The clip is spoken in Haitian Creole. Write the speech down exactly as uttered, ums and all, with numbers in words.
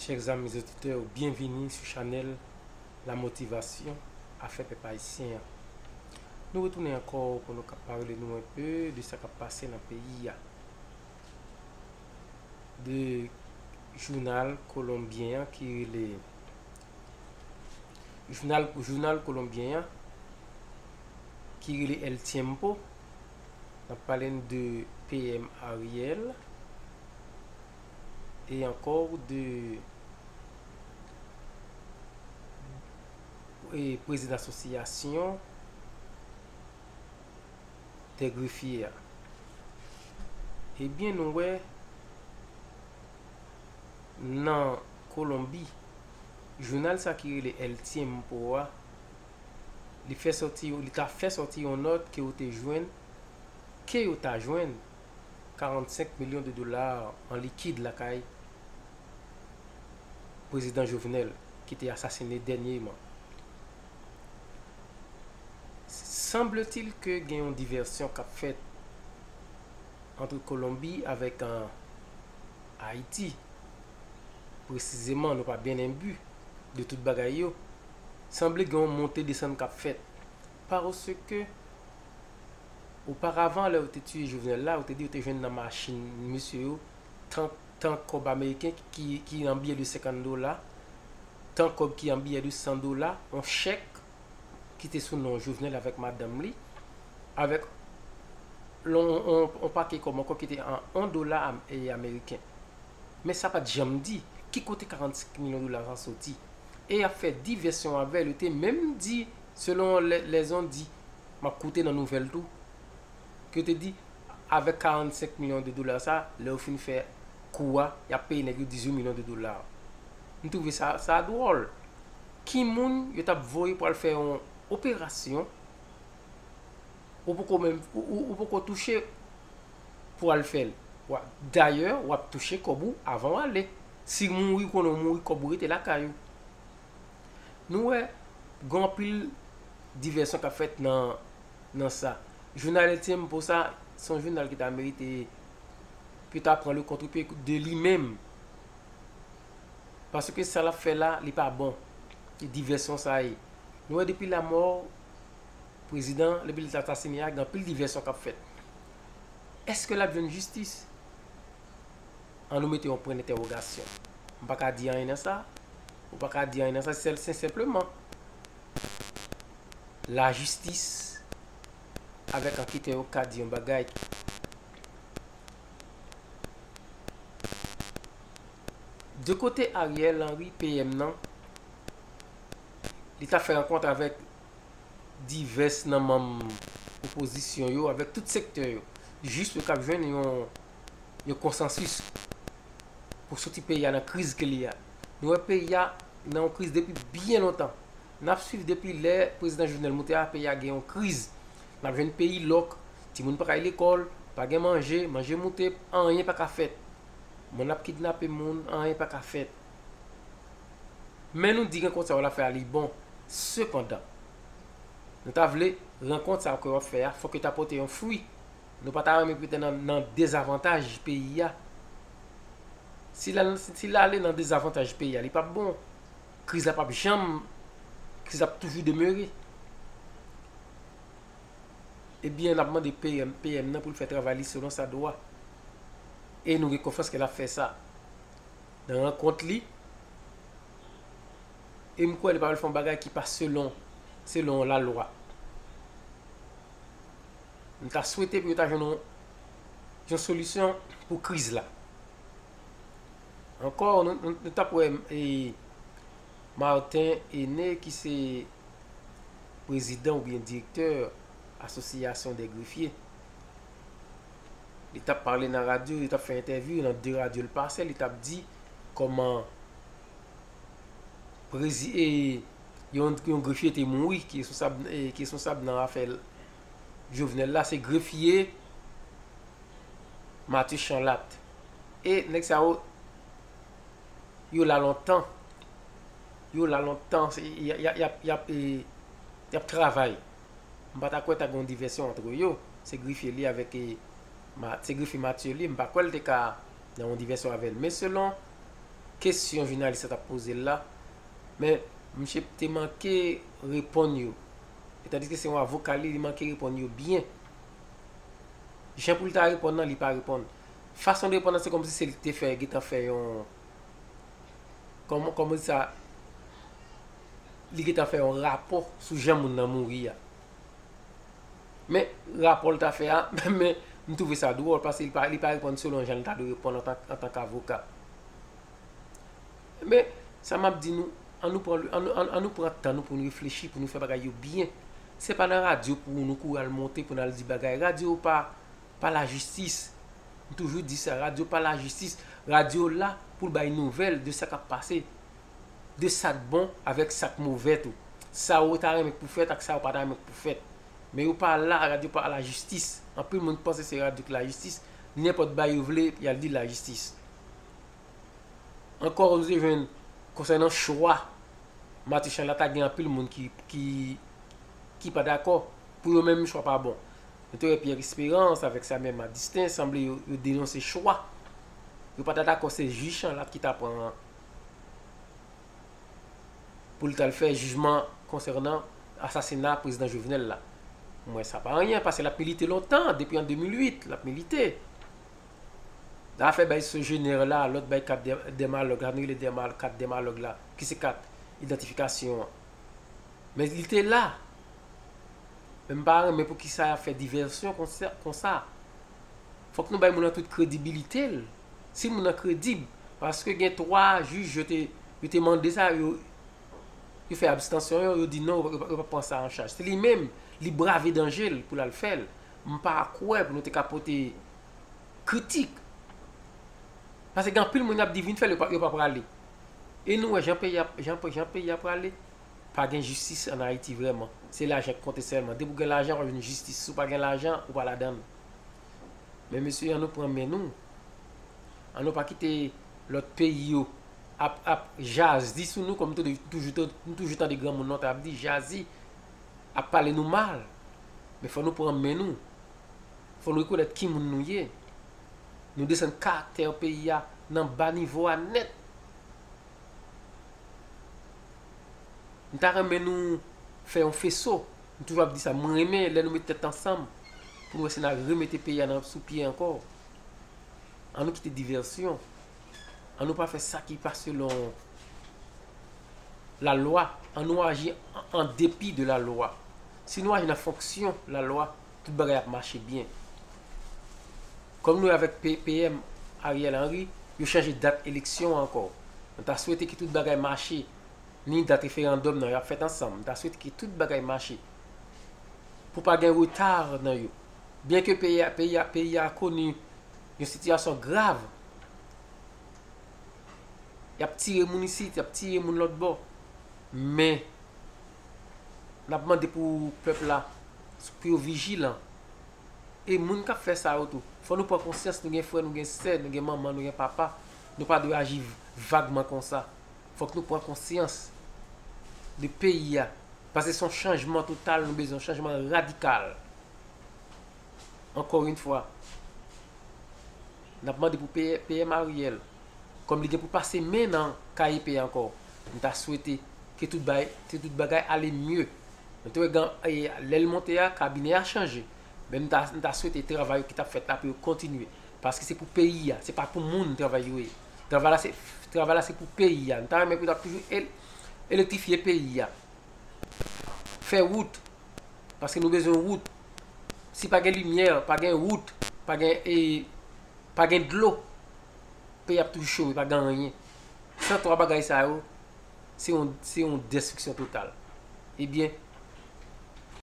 Chers amis auditeurs, bienvenue sur chanèl La Motivation Afè Pèp Ayisyen an. Nou retounen ankò pou nou ka pale nou enpe de sa k ap pase nan peyi a. De jounal kolonbyen an ki rele jounal, jounal kolonbyen an ki rele El Tiempo. N ap pale n de P M Ariel e ankò de e prezidan asosyasyon dè grefye a. Ebyen, nou wè nan Kolonbi, jounal sa ki rele El Tiempo a, li fè sòti, li ta fè sòti yon nòt ke yo te jwenn, ke yo ta jwenn karannsenk milyon de dola an likid lakay prezidan Jovenel ki te asasine dènyèman. Sanble-t-il ke gen yon divèsyon k ap fèt ant Kolonbi avèk, euh, Ayiti. Presizeman, nou pa byen enbi de tout bagay yo. Sanble gen yon monte desann k ap fèt. Paske, oparavan, lè yo te tiye Jovenel la, yo te di yo te jwenn nan machin misye yo tan, tan kòb ameriken ki, ki an biyè de senkant dola, tan kòb ki an biyè de san dola, yon chèk ki te sou non Jovenel avèk madanm li, avèk yon, yon, yon pake kòb ankò ki te an yon dola am-, e, ameriken. Men sa pa t janm di ki kote karannsenk milyon dola sa soti. E y ap fè divèsyon avè l. Yo te menm di, selon lè, lèzon di, m ap koute nan nouvèl tou, ke yo te di, avèk karannsenk milyon de dola sa, lè yo fin fè kou a, y ap peye nèg yo dizuit milyon de dola. M twouve sa, sa dwòl. Ki moun yo t ap voye pou al fè yon operasyon, ou poko menm, ou, ou, ou poko touche pou al fè l. Wa-, dayè, w ap touche kòb ou avan w ale. Si w mouri, konnen w mouri, kòb ou rete lakay ou. Nou wè, gen anpil divèsyon k ap fèt nan, nan sa. Jounal El Tiempo sa, se yon jounal ki ta merite pou ta pran le contre-pied de li menm. Paske sa l ap fè la, li pa bon. E divèsyon sa ye. Nou wè depi lanmò prezidan, depi l t asasine a, gen anpil divèsyon k ap fèt. Èske l ap jwenn jistis? An nou mete yon pwen entèwogasyon. M pa ka di anyen nan sa. Ou pa ka di anyen nan sa. Sèl, se senpleman lajistis avèk anketè yo ka di yon bagay. De kote Ariel Henry, P M nan, li ta fè rankont avèk divès nan manm opozisyon yo, avèk tout sektè yo, jis pou yo kab jwenn yon, yon konsansis pou soti peyi a nan kriz ke li a. Nou wè peyi a nan yon kriz depi byen lontan. N ap swiv depi lè prezidan Jovenel moute a, peyi a gen yon kriz. N ap jwenn peyi lòk, timoun pa ka al lekòl, pa gen manje, manje moute, anyen pa ka fèt. Moun ap kidnape moun, anyen pa ka fèt. Men nou di rankont sa yo l ap fè a li bon. Sepandan, nou ta vle rankont sa yo ke w ap fè a, fòk yo ta pote yon fwi. Nou pa ta renmen pou yo te nan, nan dezavantaj peyi a. Si l al, si l ale nan dezavantaj peyi a, li p ap bon. Kriz la p ap janm, kriz la ap toujou demere. Ebyen, n ap mande P M, P M nan pou l fè travay li selon sa dwa. E nou gen konfyans ke l ap fè sa. Nan rankont li, e m kwè li pa pral fè yon bagay ki pa selon, selon lalwa. M ta swete pou yo ta jwenn yon, yon solisyon pou kriz la. Ankò, nou, nou, nou t ap wè, e, Martin Aîné, ki se prezidan oubyen direktè Asosyasyon dè Grefye. Li t ap pale nan radyo, li t ap fè entèvyou nan de radyo l pase, li t ap di kòman prezi-, e, yon, yon grefye te mouri, ki responsab, e, ki responsab nan afè Jovenel la, se grefye Mathieu Chanlat. E nèg sa yo, yo la lontan. Yo la lontan, se, y, y, y ap, y ap, e, y ap travay. M pa ta kwè ta gen yon divèsyon ant yo. Se grefye li avèk, e, Ma-, se grefye Mathieu li, m pa kwè l te ka nan yon divèsyon avè l. Men selon kesyon jounalis la t ap poze l la, men misye te manke reponn yo. E tandiske se yon avoka li, li manke reponn yo byen. Jan pou l ta reponn nan, li pa reponn. Fason de reponn nan, se kòmsi se li ki te fè, gentan fè yon, kòman, kòman di sa, li gentan fè yon rapò sou jan moun nan mouri a. Men, rapò l ta fè a, men, m twouve sa dwòl, paske li pa, li pa reponn selon jan l ta dwe reponn antan, antan k avoka. Men, sa m ap di nou, ann nou pran, ann nou, ann, ann nou pran tan nou pou nou reflechi, pou nou fè bagay yo byen. Se pa nan radyo pou nou kouri al monte, pou n al di bagay. Radyo pa, pa lajistis. M toujou di sa, radyo pa lajistis. Radyo la pou l bay nouvèl de sa k ap pase, de sa k bon avèk sa k movè tou. Sa ou ta renmen k pou fèt ak sa ou pa ta renmen k pou fèt. Men yo pa la, radyo pa lajistis. Anpil moun panse se radyo ki lajistis. Nenpòt bagay yo vle, y al di lajistis. Ankò, nou te jwenn konsènan chwa Matichal la, ta gen anpil moun ki, ki, ki pa dakò. Pou yo menm, chwa pa bon. Nou te wè Pierre Espérance avèk Samuel Madistin, sanble yo, yo denonse chwa. Yo pa ta dakò se jij lan ki ta pran pou l t al fè jijman konsènan asasina prezidan Jovenel la. Mwen, sa pa anyen, paske l ap milite lontan, depi an de mil uit, l ap milite. Zafè bay Sogener la, lòt bay kat dè, dè malòg la, nou rele dè mal, kat dè malòg la, ki se kat idantifikasyon an. Men li te la. Men m pa renmen poukisa y ap fè divèsyon konsa, konsa. Fòk nou bay moun nan tout kredibilite l. Si moun nan kredib, paske gen twa jij yo te, yo te mande sa, yo, yo fè abstansyon, yo, yo di non, yo, yo pa pran sa an chaj. Se li menm, li brave danje l pou l al fè l. M pa kwè pou nou te ka pote kritik. Paske gen anpil moun y ap di vin fè l, yo pa, yo pa prale. E nou wè jan peyi a, jan, jan peyi a prale, pa gen jistis ann Ayiti vrèman. Se lajan k konte sèlman. Depi w gen lajan, w ap jwenn jistis. Si w pa gen lajan, ou pa ladan l. Men mesye, ann nou pran men nou. Ann nou pa kite lòt peyi yo ap, ap jazi sou nou, kòm m toujou, toujou, m toujou tande granmoun lontan ap di, jazi, ap pale nou mal. Men fò nou pran men nou. Fò nou rekonèt ki moun nou ye. Nou desann karaktè peyi a nan ba nivo a nèt. M ta renmen nou fè yon feso. M toujou ap di sa, mwen renmen lè nou met tèt ansanm pou nou wè si n a remete peyi a nan, sou pye ankò. Ann nou kite divèsyon. Ann nou pa fè sa ki pa selon lalwa. Ann nou aji an, an depi de lalwa. Si nou aji nan fonksyon lalwa, tout bagay ap mache byen. Kòm nou wè avèk P-, P M Ariel Henry, yo chanje dat eleksyon an ankò. Nou ta swete ke tout bagay mache. Ni dat referandòm nan, y ap fèt ansanm. M ta swete ke tout bagay mache. Pou pa gen reta nan yo. Byenke peyi a, peyi a, peyi a koni yon sitiyasyon grav. Y ap tire moun isit, y ap tire moun lòt bò. Men, n ap mande pou pèp la, pou yo vijilan. E moun k ap fè sa yo tou, fò nou pran konsyans, nou gen frè, nou gen sè, nou gen manman, nou gen papa. Nou pa dwe aji vagman konsa. Fòk nou pran konsyans de peyi a. Paske se yon chanjman total, nou bezwen yon chanjman radikal. Ankò yon fwa, n ap mande pou P-, P M Ariel, kòm li gen pou pase men nan K E P ankò, m ta swete ke tout bagay, ke tout bagay ale mye. Nou te wè gen, e, lè l monte a, kabinè a chanje. Men m ta, m ta swete travay yo ki t ap fèt la pou yo kontinye. Paske se pou peyi a, se pa pou moun travay yo ye. Travay la se, travay la se pou peyi a. M ta renmen pou yo t ap toujou el-, elektrifye peyi a. Fè wout. Paske nou bezwen wout. Si pa gen limyè, pa gen wout, pa gen, e, pa gen dlo, peyi ap toujou chofe, pa gen anyen. San twa bagay sa yo, se yon, se yon destriksyon total. Ebyen,